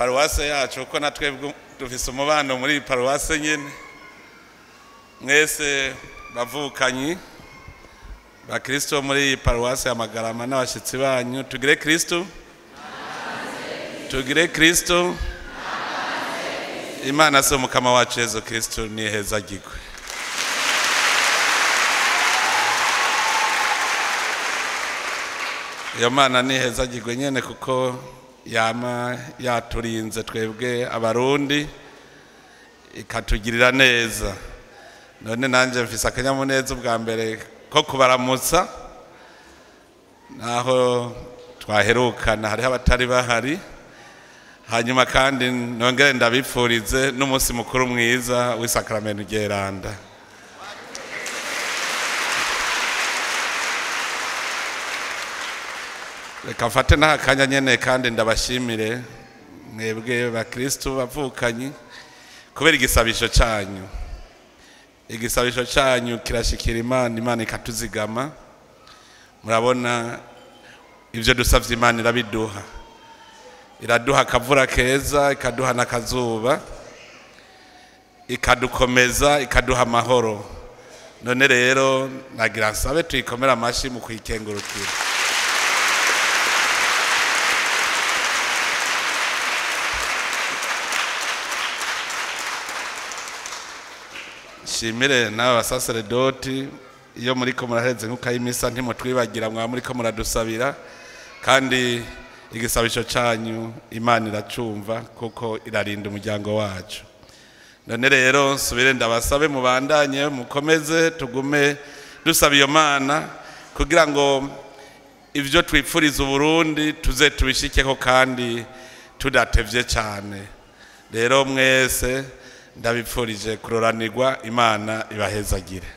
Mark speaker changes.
Speaker 1: Paruwase yacu kuko natwe dufise umubano muri paruwase nyene. Mwese bavukanyi bakristo muri paruwase ya Magarama n'abashitsi banyu, tugire Kristo, tugire Kristo. Imana se Mukama wacu Yesu Kristo nihezagirwe. Iyo Mana nihezagirwe nyene kuko yama yaturinze twebwe abarundi ikatugirira neza. None nanje mfise akanyamuneza ubwa mbere ko kubaramutsa, naho twaherukana hariho abatari bahari. Hanyuma kandi nongere ndabipfurize n'umunsi mukuru mwiza w'isakramento ryeranda. Reka mfate n'akanya nyene kandi ndabashimire mwebwe bakristo bavukanyi kubera igisabisho canyu. Igisabisho canyu kirashikira Imana, Imana ikatuzigama. Murabona ivyo dusavye Imana irabiduha. Iraduha akavura keza, ikaduha n'akazuba, ikadukomeza, ikaduha amahoro. None rero nagira nsabe tuyikomera amashi mu kuyikengurukira. Shimire n'aba basaseredoti iyo muriko muraheze nk'uko ayimisa ntimutwibagira, mwa muriko muradusabira, kandi igisabisho canyu Imana iracumva kuko irarinda umuryango wacu. None rero nsubire ndabasabe mubandanye mukomeze tugume dusaba iyo Mana kugira ngo ivyo twipfuriza Uburundi tuze tubishikeko kandi tudatevye cane. Rero mwese ndabipfurije kuroranirwa, Imana ibahezagire.